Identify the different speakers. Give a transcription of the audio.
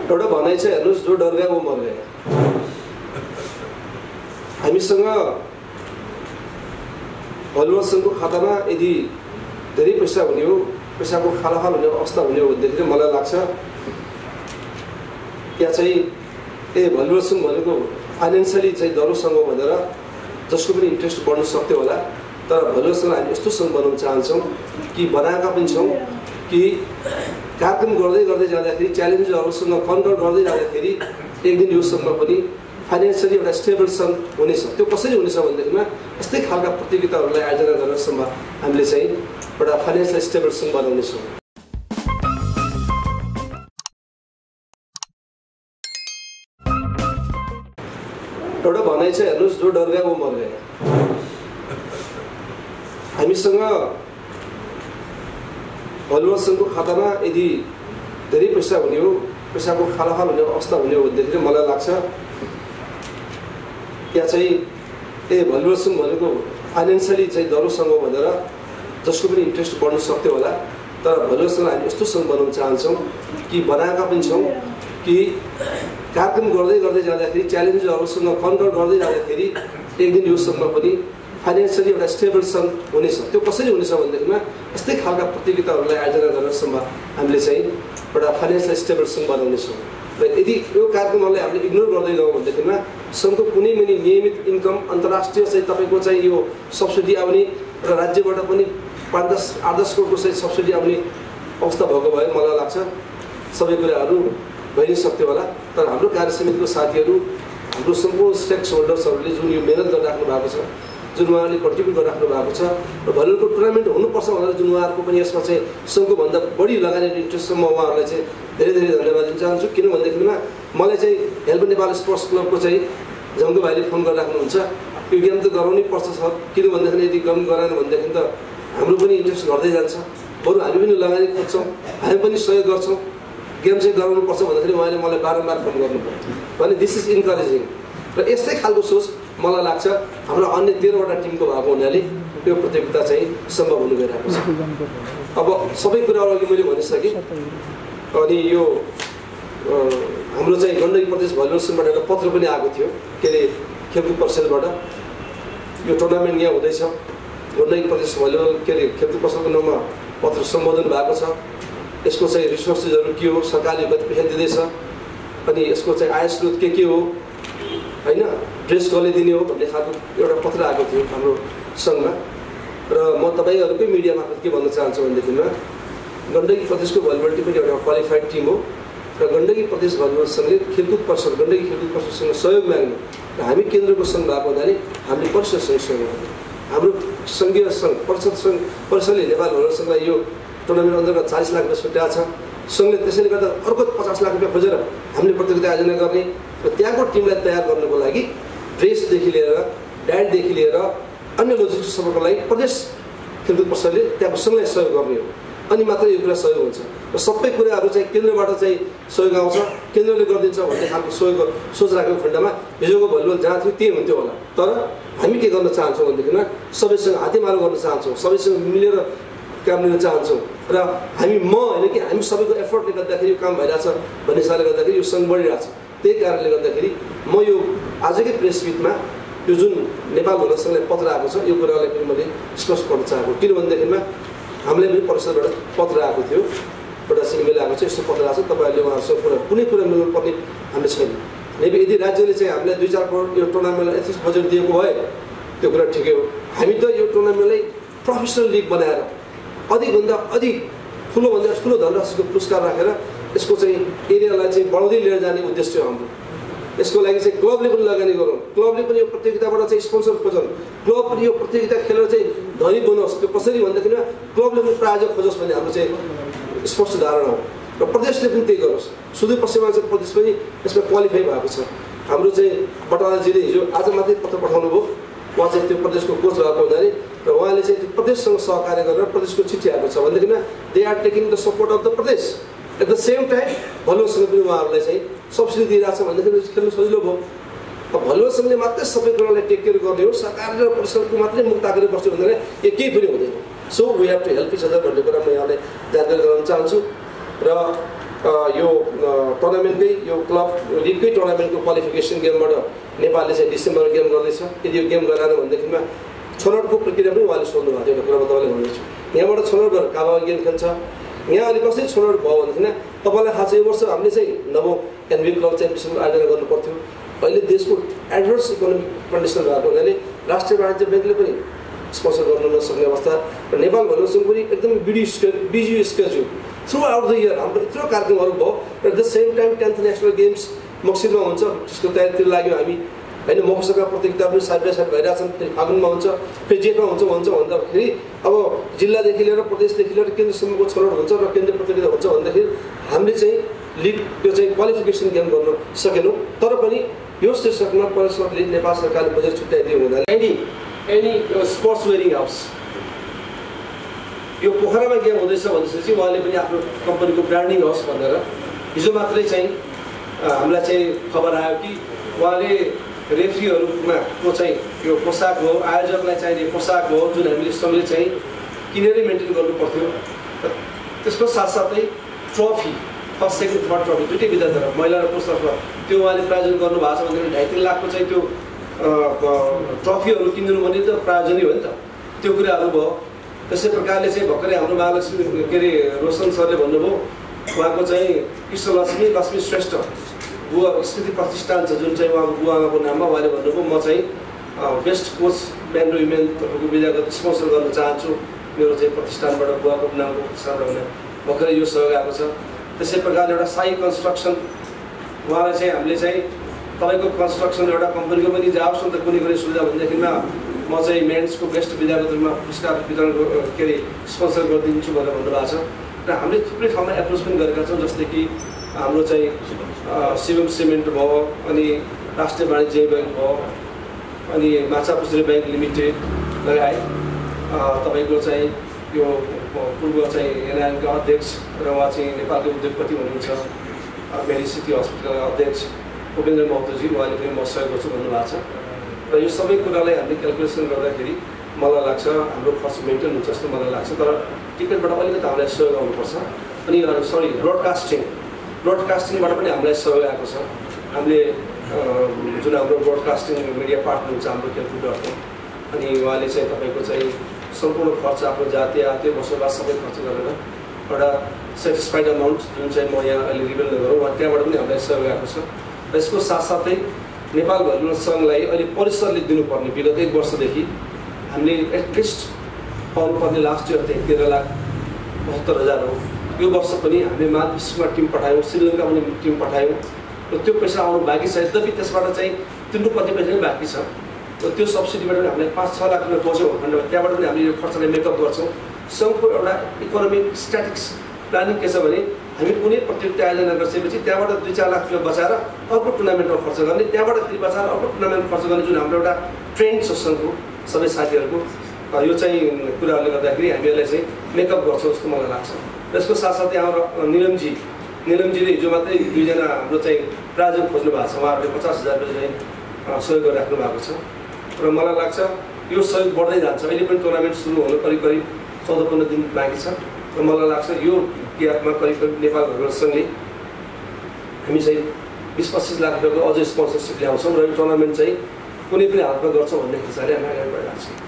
Speaker 1: एउटा भनाइ छ हेर्नुहोस्, जो डर गया वो मर गया। हामीसँग भलिबल सङ्घको खातामा यदि धेरै पैसा हुने हो, पैसाको खालाखाल हुने अवस्था हुने हो भनेदेखि मलाई लाग्छ या चाहिँ भलिबल सङ्घ भनेको फाइनेन्सियली चाहिँ दह्रो सङ्घ हो भनेर जसको पनि इन्ट्रेस्ट बढ्न सक्थ्यो होला। तर भलिबल सङ्घ हामी यस्तो सङ्घ बनाउन चाहन्छौँ कि बनाएका पनि छौँ कि कार्यक्रम गर्दै गर्दै जाँदाखेरि च्यालेन्जहरूसँग कन्ट्रोल गर्दै जाँदाखेरि एक दिन यो सङ्घमा पनि फाइनेन्सियली एउटा स्टेबल सङ्घ हुनेछ। त्यो कसरी हुनेछ भनेदेखिमा यस्तै खालका प्रतियोगिताहरूलाई आयोजना गर्नसम्म हामीले चाहिँ एउटा फाइनेन्सियल स्टेबल सङ्घ बनाउनेछौँ। एउटा भनाइ छ हेर्नुहोस्, जो डर गया वो मर गया। हामीसँग भलिबल सङ्घको खातामा यदि धेरै पैसा हुने हो, पैसाको खालाखाल हुने अवस्था हुने हो भनेदेखि मलाई लाग्छ या चाहिँ भलिबल सङ्घ भनेको फाइनेन्सियली चाहिँ दह्रो सङ्घ हो भनेर जसको पनि इन्ट्रेस्ट बढ्न सक्थ्यो होला। तर भलिबल सङ्घ हामी यस्तो सङ्घ बनाउन चाहन्छौँ कि बनाएका पनि छौँ कि कार्यक्रम गर्दै गर्दै जाँदाखेरि च्यालेन्जहरूसँग कन्ट्रोल गर्दै जाँदाखेरि एक दिन यो सङ्घमा पनि फाइनेन्सियली एउटा स्टेबल सङ्घ हुनेछ। त्यो कसरी हुनेछ भनेदेखिमा यस्तै खालका प्रतियोगिताहरूलाई आयोजना गर्नसम्म हामीले चाहिँ एउटा फाइनेन्सियल स्टेबल सङ्घ बनाउनेछौँ। र यदि यो कार्यक्रमहरूलाई हामीले इग्नोर गर्दै गयौँ भनेदेखिमा सङ्घको कुनै पनि नियमित इन्कम अन्तर्राष्ट्रिय चाहिँ तपाईँको चाहिँ यो सब्सिडी आउने र राज्यबाट पनि 5-10 करोडको चाहिँ सब्सिडी आउने अवस्था भएको भए मलाई लाग्छ सबै कुराहरू भइ नै सक्थ्यो होला। तर हाम्रो कार्य समितिको साथीहरू, हाम्रो सम्पूर्ण स्टेक होल्डर्सहरूले जुन यो मेहनत गरिराख्नु भएको छ, जुन उहाँहरूले कन्ट्रिब्युट गरिराख्नु भएको छ र भलिबलको टुर्नामेन्ट हुनुपर्छ भनेर जुन उहाँहरूको पनि यसमा चाहिँ सङ्घको भन्दा बढी लगानी इन्ट्रेस्टसम्म उहाँहरूलाई चाहिँ धेरै धेरै धन्यवाद दिन चाहन्छु। किन भनेदेखिमा मलाई चाहिँ हेल्प नेपाल स्पोर्ट्स क्लबको चाहिँ जङ्गु भाइले फोन गरिराख्नुहुन्छ, यो गेम त गराउनै पर्छ सर, किन भनेदेखि यदि गेम गराएन भनेदेखि त हाम्रो पनि इन्ट्रेस्ट घट्दै जान्छ, बरु हामी पनि लगानी खोज्छौँ, हामी पनि सहयोग गर्छौँ, गेम चाहिँ गराउनुपर्छ भन्दाखेरि उहाँले मलाई बारम्बार फोन गर्नुभयो भने दिस इज इन्करेजिङ। र यस्तै खालको सोच मलाई लाग्छ हाम्रो अन्य 13वटा टिमको भएको हुनाले यो प्रतियोगिता चाहिँ सम्भव हुन गइरहेको छ। अब सबै कुराहरू अघि मैले भनिसकेँ। अनि यो हाम्रो चाहिँ गण्डकी प्रदेश भलिबल सङ्घबाट एउटा पत्र पनि आएको थियो, के अरे खेलकुद परिषदबाट यो टुर्नामेन्ट यहाँ हुँदैछ, गण्डकी प्रदेश भलिबल के अरे खेलकुद परिषदको नाममा पत्र सम्बोधन भएको छ, यसको चाहिँ रिसोर्सेसहरू के हो, सरकारले कति पैसा दिँदैछ, अनि यसको चाहिँ आय स्रोत के हो होइन, ड्रेस कसले दिने हो भन्ने खालको एउटा पत्र आएको थियो हाम्रो सङ्घमा। र म तपाईँहरूकै मिडिया मार्फत के भन्न चाहन्छु भनेदेखिमा गण्डकी प्रदेशको भलिबल टिम पनि एउटा क्वालिफाइड टिम हो र गण्डकी प्रदेश भलिबल सङ्घले खेलकुद परिषद गण्डकी खेलकुद परिषदसँग सहयोग माग्ने र हामी केन्द्रको सङ्घ भएको हुनाले हामीले परिषदसँग सहयोग गर्छौँ। हाम्रो सङ्घीय सङ्घ परिषदले नेपाल भलिबल सङ्घलाई यो टुर्नामेन्ट अन्तर्गत 40 लाख रुपियाँ छुट्याएको छ। सङ्घले त्यसैले गर्दा अर्को 50 लाख रुपियाँ खोजेर हामीले प्रतियोगिता आयोजना गर्ने र त्यहाँको टिमलाई तयार गर्नुको लागि ड्रेसदेखि लिएर डाइटदेखि लिएर अन्य लोजिस्टिक्स सबैको लागि प्रदेश खेलकुद परिषदले त्यहाँको सङ्घलाई सहयोग गर्ने हो, अनि मात्र यो कुरा सहयोग हुन्छ। र सबै कुराहरू चाहिँ केन्द्रबाट चाहिँ सहयोग आउँछ, केन्द्रले गरिदिन्छ भन्ने खालको सहयोग सोच राखेको खण्डमा हिजोको भलिबल जहाँ थियो त्यही हुन्थ्यो होला। तर हामी के गर्न चाहन्छौँ भनेदेखिमा सबैसँग हातेमालो गर्न चाहन्छौँ, सबैसँग मिलेर काम लिन चाहन्छौँ र हामी होइन कि हामी सबैको एफर्टले गर्दाखेरि यो काम भइरहेछ भन्ने हिसाबले गर्दाखेरि यो सङ्घ बढिरहेछ। त्यही कारणले गर्दाखेरि म यो आजकै प्रेस मिटमा यो जुन नेपाल भलिबल सङ्घलाई पत्र आएको छ यो कुरालाई पनि मैले स्पष्ट गर्न चाहेको। किनभनेदेखिमा हामीलाई पनि परिषदबाट पत्र आएको थियो, एउटा इमेल आएको छ, यस्तो पत्र आएको छ, तपाईँहरूले उहाँहरूसँग कुनै कुरा मिलाउनु पर्ने हामीले छैन। यदि राज्यले चाहिँ हामीलाई 2-4 करोड यो टुर्नामेन्टलाई यति बजेट दिएको भए त्यो कुरा ठिकै हो। हामी त यो टुर्नामेन्टलाई प्रोफेसनल लिग बनाएर अधिकभन्दा अधिक ठुलोभन्दा ठुलो धनराशिको पुरस्कार राखेर यसको चाहिँ एरियालाई चाहिँ बढाउँदै लिएर जाने उद्देश्य हो हाम्रो। यसको लागि चाहिँ क्लबले पनि लगानी गरौँ, क्लबले पनि यो प्रतियोगिताबाट चाहिँ स्पोन्सर खोजौँ, क्लब पनि यो प्रतियोगिता खेलेर चाहिँ धनी बनोस्। त्यो कसरी भन्दाखेरि क्लबले पनि प्रायोजक खोजोस् भन्ने हाम्रो चाहिँ स्पष्ट धारणा हो र प्रदेशले पनि त्यही गरोस्। सुदूरपश्चिमाञ्चल प्रदेश पनि यसमा क्वालिफाई भएको छ। हाम्रो चाहिँ बटालाजीले हिजो आज मात्रै पत्र पठाउनु भयो, उहाँ चाहिँ त्यो प्रदेशको कोच भएको हुनाले र उहाँले चाहिँ त्यो प्रदेशसँग सहकार्य गरेर प्रदेशको चिठी आएको छ भनेदेखि they are taking the support of the प्रदेश। एट द सेम टाइम भलिबलसँग पनि उहाँहरूलाई चाहिँ सब्सिडी दिइरहेको छ भनेदेखि खेल्नु सजिलो भयो। अब भलिबल सङ्घले मात्रै सबै कुरालाई टेक केयर गर्ने हो, सरकार र परिषदको मात्रै मुख ताकेर बस्यो भने यो केही पनि हुँदैन। So we have to help each other भन्ने कुरा म यहाँलाई जानकारी गराउन चाहन्छु। र यो टुर्नामेन्टकै यो क्लब लिगकै टुर्नामेन्टको क्वालिफिकेसन गेमबाट नेपालले चाहिँ डिसेम्बरमा गेम गर्दैछ। यदि यो गेम गराएन भनेदेखिमा छनौटको प्रक्रिया पनि उहाँले सोध्नु भएको थियो। एउटा कुरा म तपाईँलाई भन्दैछु, यहाँबाट छनौट गरेर काबामा गेम खेल्छ। यहाँ अहिले कसरी छनौट भयो भनेदेखि तपाईँलाई थाहा छ यो वर्ष हामीले चाहिँ नवौँ एनबी क्लब च्याम्पियनसिप आयोजना गर्नु पर्थ्यो। अहिले देशको एडभर्स इकोनोमिक कन्डिसन भएको हुनाले राष्ट्रिय वाणिज्य ब्याङ्कले पनि स्पोन्सर गर्न नसक्ने अवस्था र नेपाल भलिबल संघ पनि एकदम busy schedule throughout the year हाम्रो यत्रो कार्यक्रमहरू भयो। र at the same time 10th national games मक्सिरमा हुन्छ, त्यसको तयारीतिर लाग्यो हामी होइन। मफसरका प्रतियोगिता पनि साइड बाई साइड भइरहेछन्, फेरि फागुनमा हुन्छ, फेरि जेठमा हुन्छ भन्दाखेरि अब जिल्लादेखि लिएर प्रदेशदेखि लिएर केन्द्रसम्मको छनौट हुन्छ र केन्द्रीय प्रतियोगिता हुन्छ भन्दाखेरि हामीले चाहिँ लिग त्यो चाहिँ क्वालिफिकेसन गेम गर्न सकेनौँ। तर पनि यो शीर्षकमा परिषदले नेपाल सरकारले बजेट छुट्याइदियो हुनाले एनी स्पोर्ट्स वेयरिङ हाउस यो पोखरामा गेम हुँदैछ भनेपछि उहाँले पनि आफ्नो कम्पनीको ब्रान्डिङ होस् भनेर हिजो मात्रै चाहिँ हामीलाई चाहिँ खबर आयो कि उहाँले रेफ्रीहरूमा को चाहिँ यो पोसाक हो, आयोजकलाई चाहिने पोसाक हो जुन हामीले सङ्घले चाहिँ किनेरै मेन्टेन गर्नु पर्थ्यो। त्यसको साथसाथै trophy first second third trophy दुइटै विधार्थीहरू महिला र पुरुषतर्फ त्यो उहाँले प्रायोजन गर्नुभएको छ भनेदेखि 2.5-3 लाखको चाहिँ त्यो ट्रफीहरू किनिदिनु भने त प्रायोजनै हो नि त। त्यो कुराहरू भयो। त्यसै प्रकारले चाहिँ भर्खरै हाम्रो महालक्ष्मी के अरे रोशन सरले भन्नुभयो उहाँको चाहिँ कृष्णलक्ष्मी श्रेष्ठ बुवा स्मृति प्रतिष्ठान छ जुन चाहिँ उहाँको बुवाको नाममा उहाँले भन्नुभयो म चाहिँ बेस्ट कोच म्यान र वुमेनहरूको विधागत स्पोन्सर गर्न चाहन्छु मेरो चाहिँ प्रतिष्ठानबाट बुवाको नामको प्रतिष्ठानबाट हुने भर्खरै यो सहयोग आएको छ। त्यसै प्रकारले एउटा साई कन्स्ट्रक्सन उहाँलाई चाहिँ हामीले चाहिँ तपाईँको कन्स्ट्रक्सन एउटा कम्पनीको पनि जाओस् न त कुनै सुविधा भनेदेखिमा म चाहिँ मेन्सको बेस्ट विधागत रूपमा पुरस्कार वितरण के अरे स्पोन्सर गरिदिन्छु भनेर भन्नुभएको छ। र हामीले थुप्रै ठाउँमा एप्रोच पनि गरेका छौँ, जस्तै कि हाम्रो चाहिँ शिवम सिमेन्ट भयो, अनि राष्ट्रिय वाणिज्य ब्याङ्क भयो, अनि माछापुछ्रे ब्याङ्क लिमिटेड लगायत तपाईँको चाहिँ यो पूर्व चाहिँ एनआइएमका अध्यक्ष र उहाँ चाहिँ नेपालको उद्योगपति हुनुहुन्छ मेरी सिटी हस्पिटलका अध्यक्ष उपेन्द्र महतोजी उहाँले पनि म सहयोग गर्छु भन्नुभएको छ। र यो सबै कुरालाई हामीले क्यालकुलेसन गर्दाखेरि मलाई लाग्छ हाम्रो खर्च मेन्टेन हुन्छ जस्तो मलाई लाग्छ। तर टिकटबाट अलिकति हामीलाई सहयोग आउनुपर्छ। अनि सरी ब्रोडकास्टिङबाट पनि हामीलाई सहयोग आएको छ। हामीले जुन हाम्रो ब्रोडकास्टिङ मिडिया पार्टनर हुन्छ हाम्रो खेलकुदहरूको, अनि उहाँले चाहिँ तपाईँको चाहिँ सम्पूर्ण खर्च आफ्नो जातीय आते बसोबास सबै खर्च गरेर एउटा सेटिस्फाइड अमाउन्ट जुन चाहिँ म यहाँ अहिले रिभिल गरौँ उहाँ त्यहाँबाट पनि हामीलाई सहयोग आएको छ। र यसको साथसाथै नेपाल भलिबल सङ्घलाई अहिले परिसरले दिनुपर्ने विगत 1 वर्षदेखि हामीले एटलिस्ट पाउनुपर्ने लास्ट इयर चाहिँ 13,72,000 हो। यो वर्ष पनि हामीले मालदिप्समा टिम पठायौँ, श्रीलङ्का पनि टिम पठायौँ र त्यो पैसा आउनु बाँकी छ। यद्यपि त्यसबाट चाहिँ तिर्नुपर्ने पैसा पनि बाँकी छ। र त्यो सब्सिडीबाट पनि हामीले 5-6 लाख रुपियाँ बच्यौँ खण्डमा, त्यहाँबाट पनि हामीले यो खर्चलाई मेकअप गर्छौँ। सङ्घको एउटा इकोनोमिक स्ट्याटिक्स प्लानिङ के छ भने हामी कुनै प्रतियोगिता आयोजना गरिसकेपछि त्यहाँबाट 2-4 लाख रुपियाँ बचाएर अर्को टुर्नामेन्टमा खर्च गर्ने, त्यहाँबाट फेरि बचाएर अर्को टुर्नामेन्ट खर्च गर्ने जुन हाम्रो एउटा ट्रेन्ड छ सङ्घको सबै साथीहरूको, यो चाहिँ कुराहरूले गर्दाखेरि हामी यसलाई चाहिँ मेकअप गर्छौँ जस्तो मलाई लाग्छ। त्यसको साथसाथै हाम्रो निलमजीले हिजो मात्रै 2जना हाम्रो चाहिँ प्रायोजक खोज्नु भएको छ। उहाँहरूले 50,000 रुपियाँ चाहिँ सहयोग गरिराख्नु भएको छ र मलाई लाग्छ यो सहयोग बढ्दै जान्छ। अहिले पनि टुर्नामेन्ट सुरु हुनु करिब 14-15 दिन बाँकी छ र मलाई लाग्छ यो ग्यापमा करिब नेपाल भलिबल सङ्घले हामी चाहिँ 20-25 लाख रुपियाँको अझै स्पोन्सरसिप ल्याउँछौँ र यो टुर्नामेन्ट चाहिँ कुनै पनि हालतमा गर्छौँ भन्ने हिसाबले हामी अगाडि बढिरहेको छौँ।